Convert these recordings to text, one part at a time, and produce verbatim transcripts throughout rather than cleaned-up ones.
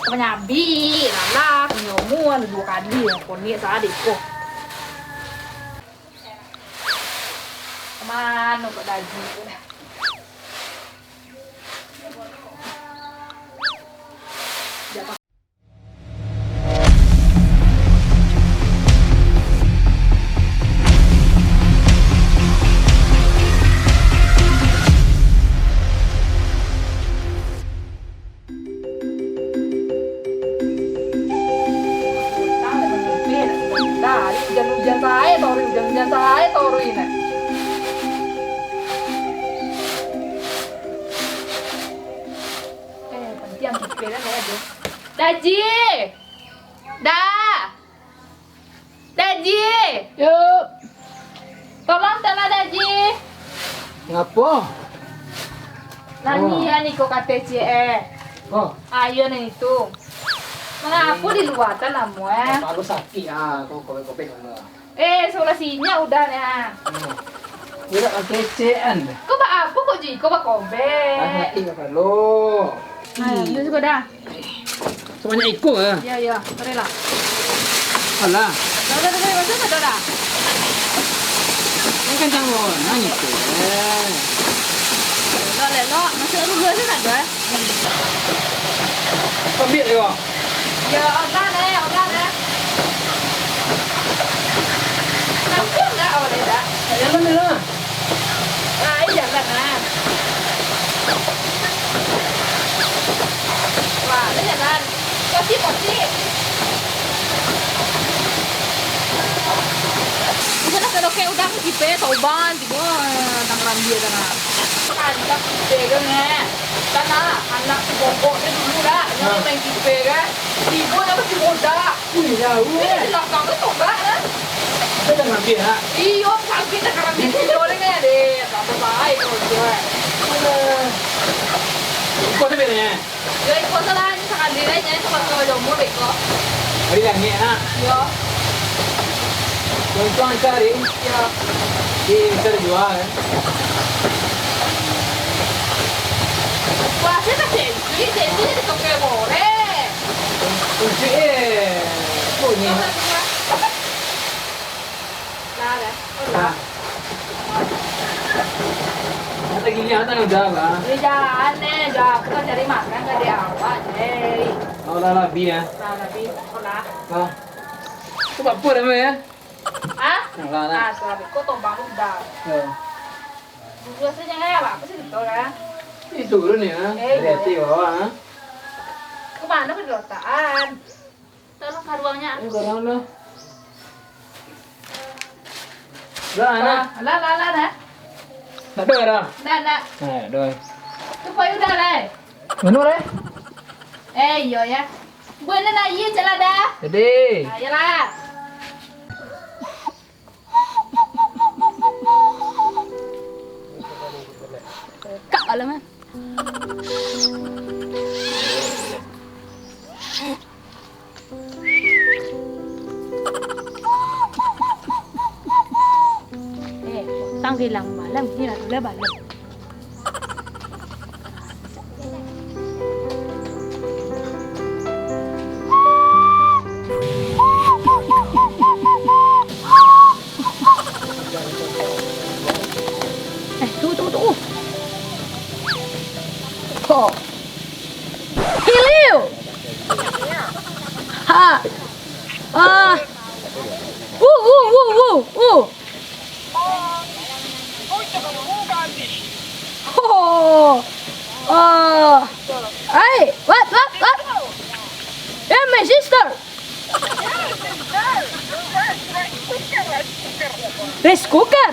Manyabik, lalah, punyo umua duo kali, konek sadek ko. Mano kok daji ko dah. Ujan-ujan sae toruih, ujan-ujan sae toruih, nah. Eh, pantiang kipeh dah, dah. Daji! Da! Daji! Yo. Tolong tanah Daji. Ngapo? Nani Oh. Ani ko kate ciek eh. Oh. Ayo nani tu. Mangapo di lua tanah mu eh? Kepala sakit ah, kau kobek-kobek dulu. Eh, sebelah sini udah nih. Hmm. Tidak kecekan. Kau buat apa kok Ji? Kau buat kobek. Ah, sakit kepala. Ayo, ini sudah dah. Sabanyak iko ah. Iyo, iyo, sorry lah. Alah. Dah, dah, dah, dah, dah, dah, dah. Ini kencang banget, nangis tu. Eh. Lelok, lelok. Masuk dulu aja tak ada. Ambil dia. Ya, Allah, eh, Allah, eh. Langsung dah, Allah, dah. Jangan lah. Lai jalan, nah. Wah, lai jalan. Poti, poti. Bisa dah kedokek udang kipe, toban, tigo, eh, tang rambia dah, nah. Anak kipe kan, eh. Kan, ah, anak si Bongkok tu dulu dah, nyo main kipe kan. Tigo nyo masih muda. Wih, jauh, eh. Di belakang tu tobat lah. Kita dah ngambil, ha? Iyo, sakit dah karambia tigo ni kan, deh. Tak apa, baik kalau dia. Alah. Ikut tu bedanya. Ya, ikut tu lah. Ini sakali lah, ini sama-sama jomblo, beko. Hari langit, ha? Yo. Untung cari. Yo. Di, bisa dijual, kan? Wah, saya tak sensi, sensi jadi toke boleh. Kunci, eh, bunyi. Lah, dah. Oh, dah. Kata gini, kata udah, Bang. Eh, jangan, eh. Dah, aku kan cari makan, gak ada awak, eh. Oh, lah, lah, bi, ya. Lah, lah, bi. Oh, lah. Ah. Itu apa namanya, ya? Ah? Lah, lah. Ah, sudah, kok tombang udah. Ya. Dulu saja, eh, apa sih, betul, kan? Itu dulu nih, ya. Eh, dari iya. Hati bawah, ha? Kemana pendotaan? Tolong karuangnya. Ini karuang tu. Dah, nak. Lah, lah, lah, dah. Nak doh, dah? Dah, dah. Nah, doh. Tu payu dah, lah. Mano, lah? Eh, iyo, ya. Buat nak aia, cak lah, dah. Jadi. Nah, iyalah. Kak, alam, eh. Eh, tang hilang malam, ni lah dulu malam. Eh, tunggu, tunggu, tunggu. Ho. Hiliu. Ha. Ah. Uh, uh, uh, uh, uh. Oh. Ah. Hey, what, what, what? Yeah, my sister. Rice cooker.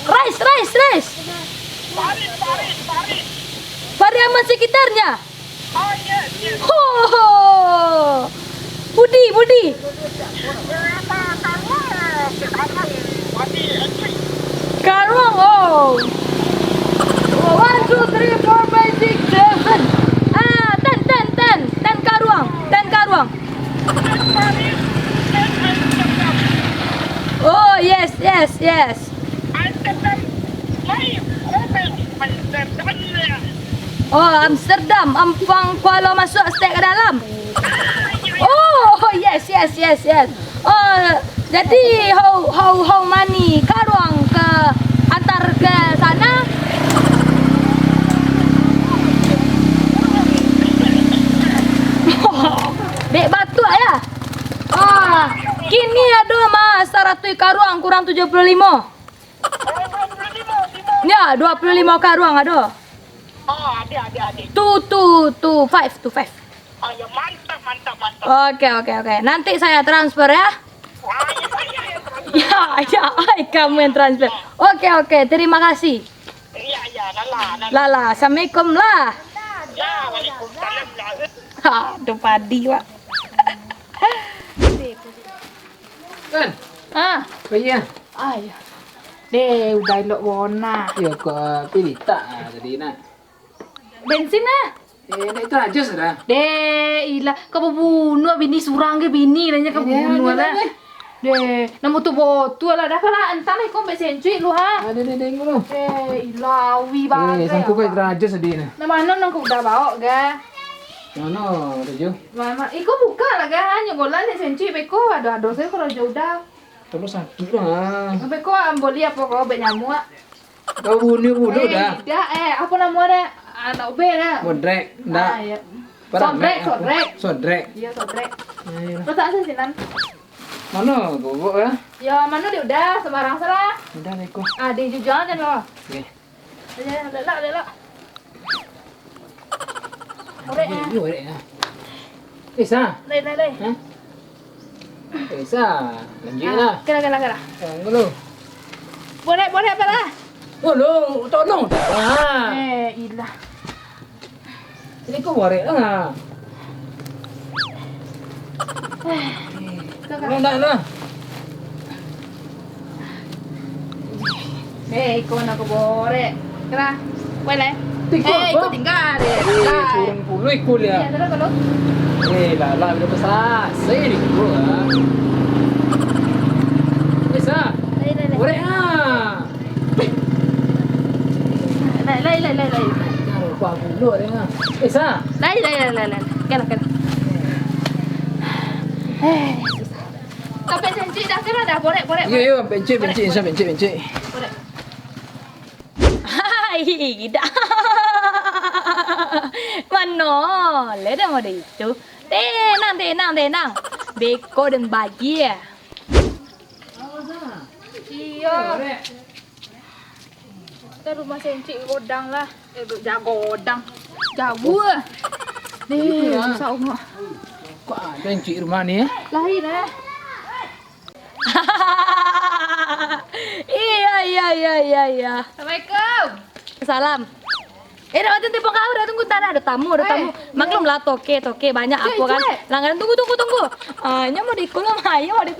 Rice, rice, rice. Pariaman sekitarnya. Ho, ho. Budi, Budi. Karuang, oh. One, two, three, four, five, six, seven. Ah, ten, ten, ten. Ten karuang, ten karuang. Oh, yes, yes, yes. Oh, Amsterdam, ampang Kuala masuak stek ka dalam. Oh, yes, yes, yes, yes. Oh, jadi how, how, how many karuang ka antar ka sana? Dek batuak ya. Ah, kini ado ma saratuih karuang kurang tujuah puluah limo. Ya, dua puluah limo karuang ado. Oh, ada, ada, ada. Two, two, two, five, two, five. Oh, ya, mantap, mantap, mantap. Oke, oke, oke. Nanti saya transfer ya. Wah, iya, iya, iya, transfer. Ya, ya, ai, kamu yang transfer. Oke, oke, terima kasih. Iya, iya, lala, lala. Lala, assalamualaikum lah. Ya, waalaikumsalam lah. Ha, tu padi, Pak. Kan? Ah. Apa iya? Ah, iya. Deh, udah elok bona. Iya, kok pilih tak ah, tadi nak. Bensin ah. Eh, nak itu aja sudah. Deh, ilah, kau bunuh bini surang ke bini nanya kau bunuh lah. Deh, nak moto botu lah dah kalah, entah lah kau ambil sencuik lu ha. Ada deh deng lu. Eh, ilawi banget. Eh, sangku kau terajus tadi nah. Nah, mana nang kau udah bawa ga? Mana ada jo? Mama, iko buka lah ga, nyo golan dek sencuik beko, aduh aduh saya kalau jauh dah. Terus sakit lah. Beko amboli apa kau bek nyamuk? Kau bunuh bunuh dah. Tidak eh, apa nama dia? Anak ubek dah. Modrek, ndak. Ah, iya. Sodrek, sodrek. Sodrek. Iya, sodrek. Iya. Letak sih sinan. Mana gogok ya? Ya, mana dia udah sembarang salah. Udah beko. Ah, di jujang aja lo. Oke. Ayo, ayo, ayo, ayo. Orek ah. Ayo, orek ah. Eh, sa. Lai, lai, lai. Hah? Eh, sa. Lanjut lah. Kena, kena, kena. Tunggu dulu. Boleh, boleh apa lah? Oh, lo, tolong. Ah. Eh, ilah. Sini kau borek lah. Kau, kau. Kau nak lah. Eh, iko nak kau borek. Kena. Boleh? Iko eh, apa? Iko tinggal deh. Eh, lah. Kurang puluh iko dia. Iya, terus kalau. Eh, lah, lah, udah besar. Saya ni dulu lah. Bisa. Boleh, boleh. Borek ah. Lai, lai, lai, lai, lai. Lupa pulak dia mah. Eh, sa. Lai, lai, lai, lai, lai. Kalah, kalah. Eh, susah. Sampai sencik dah, kalah dah. Borek, borek, borek. Iyo, iyo, pencik, pencik, borek, insya borek. Pencik, pencik. Borek. Hai, gida. Mano? Lai dah mode itu. Tenang, tenang, tenang. Beko dan bagi ya. Iyo. Borek. Kita rumah sencik godang lah. Eh, ja-, godang. Jauh ah. Nih, susah umah. Kok ada encik rumah ni, eh? Lain, eh. Iya, iya, iya, iya, iya. Assalamualaikum. Salam. Eh, dah, dah, telepon kau, dah tunggu, tak ada, ada tamu, ada tamu. Eh, maklum lah, toke, toke, banyak apa kan. Cek, cek. Langganan, tunggu, tunggu, tunggu. Ah, nyo mau dikulum, ayo, di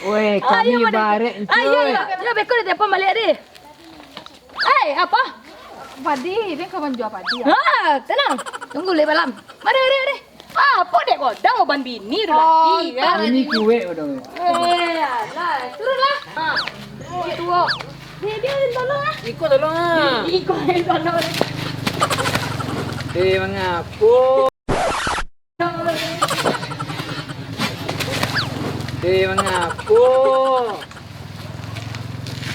Weh, kami barek, ah, iya, iya. Cuy. Ya, beko dia telepon balik, deh. Eh, apa? Padi, dia kawan jual padi, ya? Ah, tenang. Tunggu, leh, malam. Mari, mari, mari. Apo dek godang uban bini tu lagi, kan? Ini cuek udah. Eh, alah, turunlah. Ha. Itu, oh. Dia, dia yang tolong lah. Iko tolong ah. Iko yang tolong. Eh, mangapo? Eh, mangapo?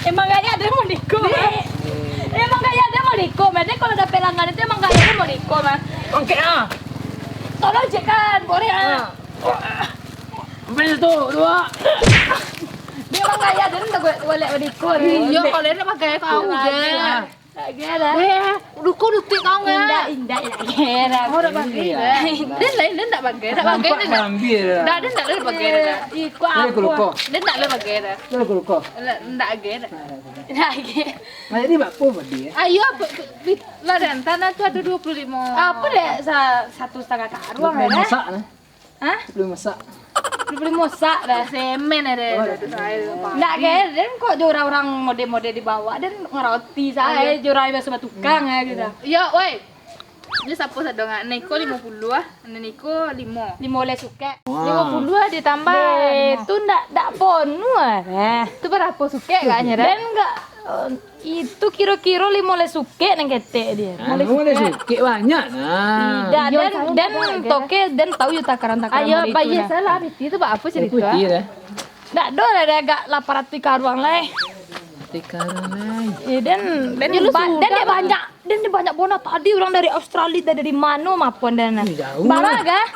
Emang gaya dia mau diko, eh? Emang gaya dia mau diko, men. Dia kalau dah pelanggan itu emang gaya dia mau diko, men. Oke, ah. Tolong cek kan, boleh, ah. Ah. Ambil satu, dua. Dia emang gaya dia tak boleh, boleh mau diko, dia. Iya, kalau dia pakai kau, je. Tak kira. Eh, duko dutik kau nggak? Indak, indak, indak kira. Oh, tak pakai, indak. Dia lain, dia tak pakai, tak pakai, dia tak. Ambil. Tak, dia tak boleh pakai, dia tak. Iko apa? Dia tak boleh pakai, dia. Dia luko. Ndak, ndak age dah. Ndak age. Nah, jadi bak apo tadi, eh? Ayo, pe-, pe-, pe-, lah, dan tanah tu ada dua puluh lima. Apa dek sa-, satu setengah karung, eh? Masak, nah. Hah? Belum masak. Dua puluh lima sak dah. Semen ada. Oh, dah, dah, dah. Ndak age, dan kok jo urang-urang mode-mode di bawah, dan ngeroti sae, jo urang biaso batukang, eh, gitu. Yo, woi. Jadi sapo sadongan? Nan iko limo puluah ah, nan iko limo. Limo baleh sukek. Wah. Limo puluah ah ditambah limo. Tu ndak, ndak ponuah ah. Tu barapo sukek agaknyo, dah? Dan enggak, eh, itu kiro-kiro limo baleh sukek nan ketek dia. Anu, limo baleh sukek banyak nah. Tidak, iyo, dan, dan toke, dan tahu yo takaran-takaran. Ayo, model itu bayar nah. Salah, Piti tu barapo cerita? Piti dah. Ndak ado lah, dah agak lapan ratuih karuang lai. Lapan ratuih karuang lai. Eh, dan, dan, dan dia banyak, dan dia banyak bona tadi urang dari Australia, dari mano mapon dah nah. Ih, jauh. Bara kah?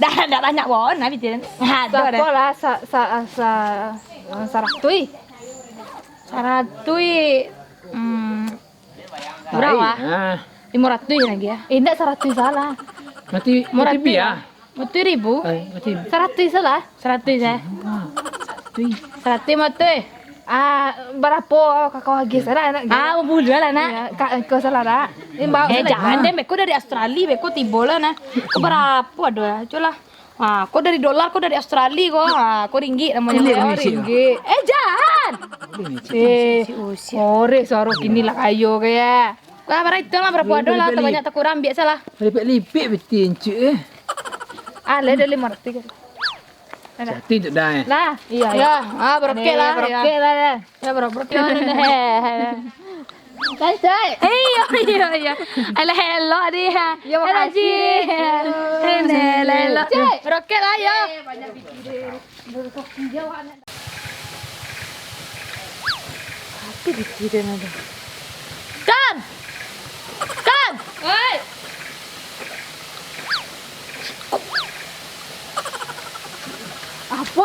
Dah, dah banyak bona, Piti. Ado dah. Sapo lah, sa-, sa-, sa-, saratuih. Saratuih, hmm, murah lah. Limo ratuih lagi ah. Indak, saratuih salah. Mati, mati pia. Mati ribu. Eh, mati. Saratuih salah. Saratuih, eh. Saratuih. Saratuih mati. Ah, barapo kakak lagi salah anak? Ah, buliah lah, nak. Yo, kak, kau salah, nak. Eh, jangan deh, beko dari Australia, beko tibo lah, nah. Kau barapo ado lah, culah. Ah, kau dari dolar, kau dari Australia, kau. Ah, kau ringgit namonyo. Ringgit, ringgit. Eh, jangan. Eh, ore suaro kini lah kayo kaya. Lah, bara itu lah, barapo ado lah, tabanyak takurang, biaso lah. Lipik-lipik betul, encik, eh. Ah, lah, dah limo ratuih. Dah. Satu tu dah, eh. Lah. Iyo, iyo. Ah, barokek lah, barokek lah, dah. Yo, barokek lah, dah. Kan, Cai? Iyo, iyo, iyo. Alah, elok dia. Yo, makasih. Elok, elok. Cai. Barokek lah, yo. Eh, banyak biji dia. Tapi pitih den ado. Kan! Kan! Oi! Apo?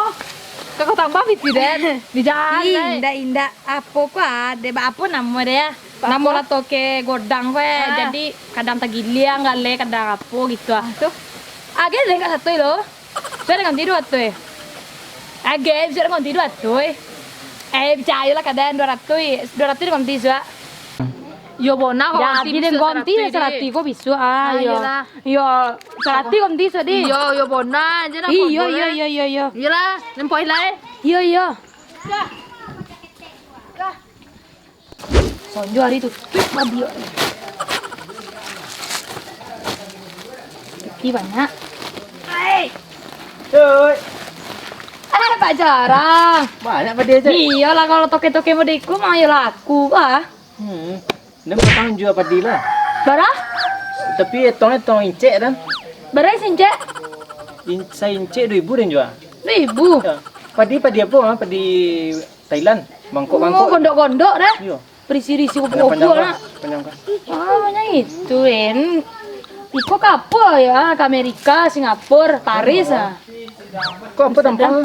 Kau tambah pitih den? Di jalan, ih, lai. Indak, indak. Apo ko, ah? Dek, bak apo namo dia? Namo lah toke godang ko, eh. Ah. Jadi, kadang tagiliang, gale, kadang apo gitu, ah. Ah, tu. Agiah den ka satu lo. Bisa den ganti duo ratuih. Agiah, bisa den ganti duo ratuih. Eh, picayolah, kadang duo ratuih. Duo ratuih den ganti suak. Yo, bona kok. Jadi den ganti saratuih ko bisa, ah, yo. Iyolah. Yo, saratuih ganti suak, di. Iyo, yo, bona aja lah. Iyo, iyo, iyo, iyo. Iyolah, nempoi lah, eh. Iyo, iyo. Sonjo hari tu, tuik babi awak ni. Piti banyak. Hai. Cuy. Ah, Pak Jarang. Banyak padi aja. Iyolah, kalau toke-toke model iko mah yo laku, bah. Hmm. Dia mau tahu jual padi lah. Bara? Tapi etong-etong incek dah. Bara saincek? In-, saincek dua ribu dan jual. Dua ribu? Ya. Padi, padi apa, ah? Padi Thailand, mangkok-mangkok. Oh, gondok-gondok dah. Iyo. Berisi-risi kupu-kupu lah. Panjang, panjang. Ah, banyak itu, En. Iko ka apo ya? Ka Amerika, Singapura, Paris, ah. Kok apo tampang?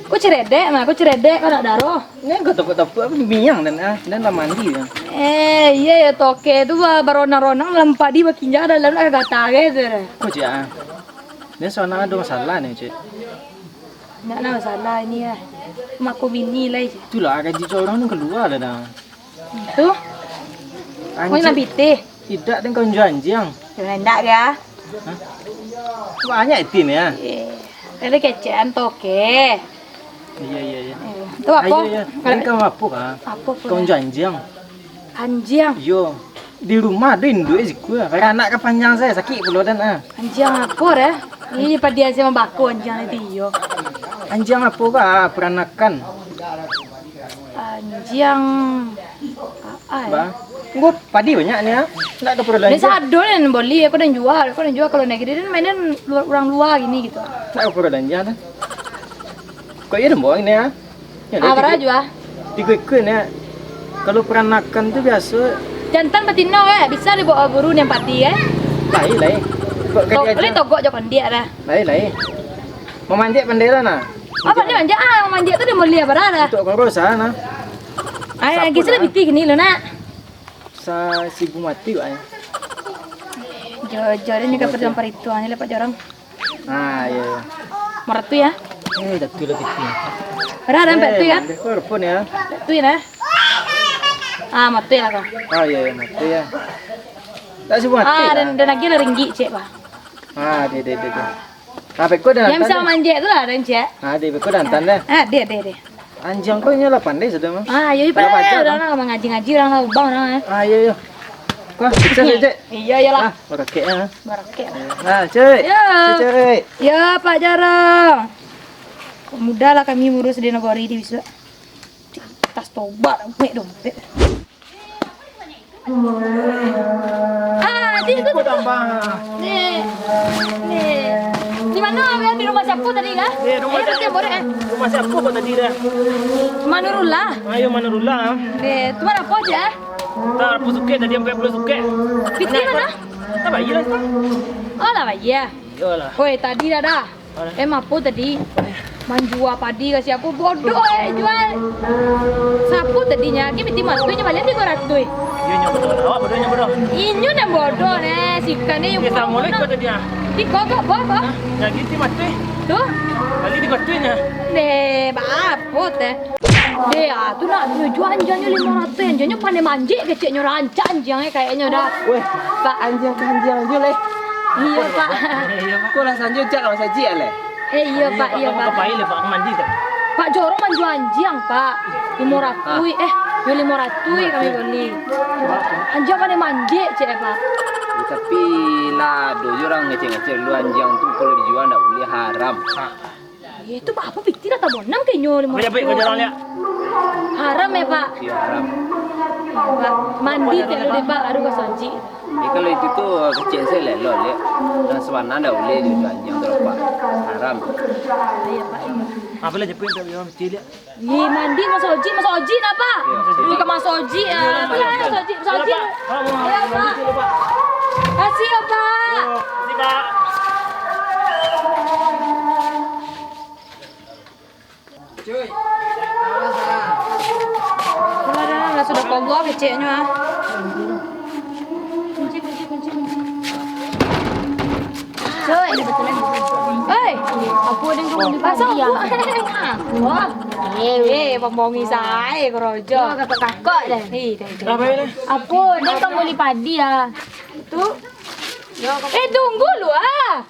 Kok ceredek mah, kok ceredek, kok nak daro. Ni kok tepuk-tepuk, aku biang dan, ah, dan lah mandi ya. Eh, iyo ya, toke tu ba-, baronang-ronang dalam padi, bakinjak dalam nak gata gitu. Kok cik, ah? Ni soalnya ada masalah ni, cik. Ndak lah masalah ini ya. Mako bini lah. Itulah gaji corang ni keluar lah dah. Tu. Anjing. Kau nak pitih? Tidak, den kau jual anjing. Cuma indak ya. Hah? Banyak itu ni ya. Eh, ada kecekan toke. Iya, iya, iya. Eh, tu apa? Ayo, iya. Kalau den kau apa kah? Apa pula? Kau jual anjing. Anjing. Iyo. Di rumah ada induk siku. Kalau anak kan panjang saya sakit pulo dan ah. Anjing apa dah? Ih, padian saya mambako anjing itu iyo. Anjing apa kah? Peranakan. Anjing. Ah, ah. Bah. Engko padi banyak ni ah. Ndak ada perlu. Ni sado ni boli, aku dah jual, aku dah jual kalau negeri dan mainan luar, orang luar gini gitu. Ndak ada perlu dan dah. Kok iya dong bawang ni ah? Ah, bara jua? Tigo ikua ni. Kalau peranakan tu biaso. Jantan batino eh, bisa dibawa buru ni padi eh. Lai, lai. Kok kadi aja. Lai togok jo kondiak dah. Lai, lai. Mamanjek pandai lah nah. Apa dia manjek? Ah, mamanjek tu dia mulia bara dah. Untuk kau usaha nah. Ai, lagi sudah pitih ni lo nak. Sa sibu mati wak eh. Jo, jo, dia ni kan perjuang perhitungan ni lepas jorang. Ah, iya, iya. Mertu ya? Eh, jatuh lah pitih. Ada, ada empat tu ya? Dia korban ya. Tu ya. Ah, mati lah kau. Ah, iya, iya, mati ya. Tak sibu mati. Ah, dan, dan lagi ada ringgit cek bah. Ah, dia, dia, dia, dia. Nah, beko dah. Yang bisa manjek tu lah, dan cek. Ah, dia beko dah antan dah. Ah, dia, dia, dia. Anjing kau ini lah pandai sudah mah. Ah, iya, iya, pandai. Orang lah mangaji-ngaji, orang lah ubah orang eh. Ah, iya, iya. Wah, sukses ya, Cek? Iya, iyalah. Ah, barakek ya. Barakek. Ah, Cek. Ya. Cek, Cek. Ya, Pak Jarang. Mudah lah kami ngurus di nagori di bisuak. Tas tobat, mek dompet. Ah, di tu, tu, tu. Ni. Ni. Di mana? Di rumah siapa tadi kah? Di rumah siapa? Ayo, siapa? Borek, eh. Rumah siapa kau tadi dah? Manurullah. Ayo, Manurullah. Eh, tu mana apa je, eh? Tak, berapa sukek tadi, sampai puluh sukek. Piti mana? Tak bayar lah, tak. Oh, lah bayar. Iyalah. Woi, tadi dah, dah. Alah. Eh, mapo tadi? Manjua padi ka siapo? Bodoh, eh, jual. Sapo tadi nyo? Ki piti matuih nyo balian tigo ratuih. Iyo, nyo bodoh. Awak bodoh, nyo bodoh. Inyo nan bodoh, neh. Sikan ni. Assalamualaikum tadi, ah. Di kau, kau, kau, kau. Hah? Jadi piti matuih. Tu? Bali tigo ratuih nyo. Deh, baapo teh? Deh, ah, tu nak nyo jua anjiangnyo limo ratuih, anjiangnyo pandai manjek keceknyo, rancak anjiangnyo kayaknyo dah. Weh, Pak, anjiang ka anjiang jo leh. Iyo, Pak. Ko lah sanjo jak ka masajik leh. Eh, iyo, Pak, iyo, Pak. Ka pai leh, Pak, ka mandi dah. Pak jorong manjua anjiang, Pak. Limo ratuih, eh, yo limo ratuih kami bali. Anjiang pandai manjek, cek, eh, Pak. Yo, tapi lah ado jo urang ngecek-ngecek dulu anjiang tu kalau dijua ndak buliah, haram. Eh, tu baapo piti lah tabonam ka inyo limo ratuih. Apo japuik ka jalan liak? Haram, eh, Pak? Iyo, haram. Pak, mandi tiok dulu deh, Pak, baru ka masajik. Eh, kalau itu tu kecek se lelo liak. Nan sabana ndak buliah jo anjiang tu, Pak. Haram. Iyo, Pak. Apo lah japuik ka jalan piti liak? Ih, mandi masajik, masajik napa? Iyo, masajik. Ih, ka masajik, ah. Iyo, masajik, masajik. Iyo, Pak. Iyo, Pak. Makasih, yo, Pak. Yo, makasih, Pak. Cuy, awas, ah. Alah, dah, dah, sudah kogoh keceknyo, ah. Kunci, kunci, kunci, kunci. Cuy. Hei. Apo den ka bali padi, ah? Wah. Eh, weh, pambongi sae karajo. Kakak-kakak deh. Ih, dah, dah. Apo den ka bali padi, ah? Tu. Eh, tunggu lu, ah.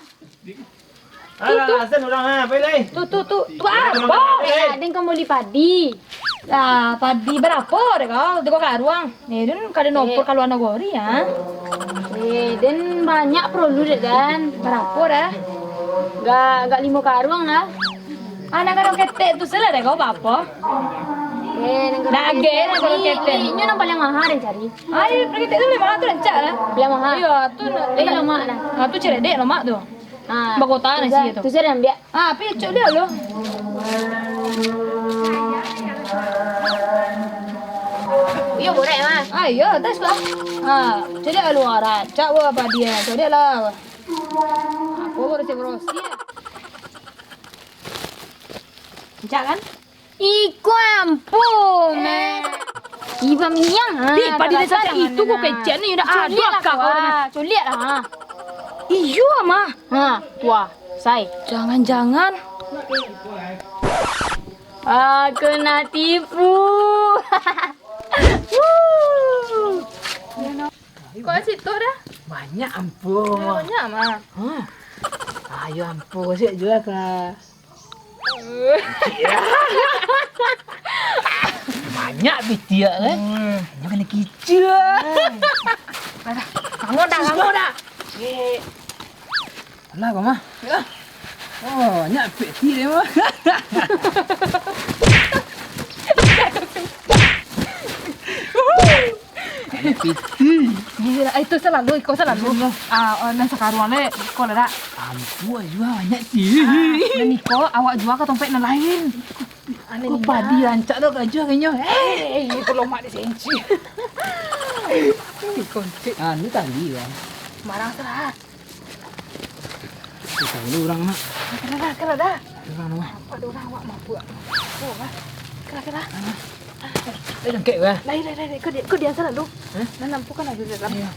Alah, azan urang, ah, pai lai. Tu, tu, tu, tu apo? Eh, den ka bali padi. Lah, padi barapo dek kau? Tigo karuang. Eh, den kada nopor ka lua nagori, ah. Eh, den banyak porlu dek den. Barapo dah? Agak, agak limo karuang lah. Anak karuang ketek tu salah dek kau, baapo? Eh, nan karuang ketek. Inyo nan paliang maha den cari. Ai, karuang ketek tu memang tu rancak lah. Paliang maha. Iyo, tu nak. Eh, lamak dah. Ah, tu ceredek lamak tu. Ah, bakota nasi tu. Tu sudah ambiak. Ah, pai cok dia lo. Iyo, borek, Mas. Ah, iyo, tes lah. Ah, cok dia lo, rancak wah padi. Cok dia lah. Apo bersih-bersih. Rancak kan? Iko ampun, eh. Iba miang, ha. Ih, padi dah cacak itu kok kecek ni, udah ado akak kau dah. Culiak lah, ha. Iyo, mah. Ha, wah, sai. Jangan-jangan. Aku nak tipu. Kok situ dah? Banyak ampun. Banyak, mah. Ha. Ayo ampun, siap jual ka. Banyak bitiak kan? Hmm. Banyak kena kicau. Alah, bangun dah, bangun dah. Eh. Alah, kau mah. Ya. Oh, banyak peti dia mah. Banyak peti. Iya, eh, itu salalu, iko salalu. Iya. Ah, oh, nan sakaruang le, iko lah dak? Ampun, jua banyak ti. Ah, nan iko awak jua ka tompek nan lain. Ko padi rancak tu karajo kayaknyo. Eh, iko lomak di senci. Iko cek. Ah, ni tali kan. Marang salah. Iko dulu urang nak. Kalah dah, kalah dah. Urang nak. Apa ada urang awak mampu. Oh, lah. Kalah, kalah. Eh, jangkek weh. Lai, lai, lai, lai. Kau di, kau di asal dulu. Hah? Nan lampu kan ada di dalam. Iya.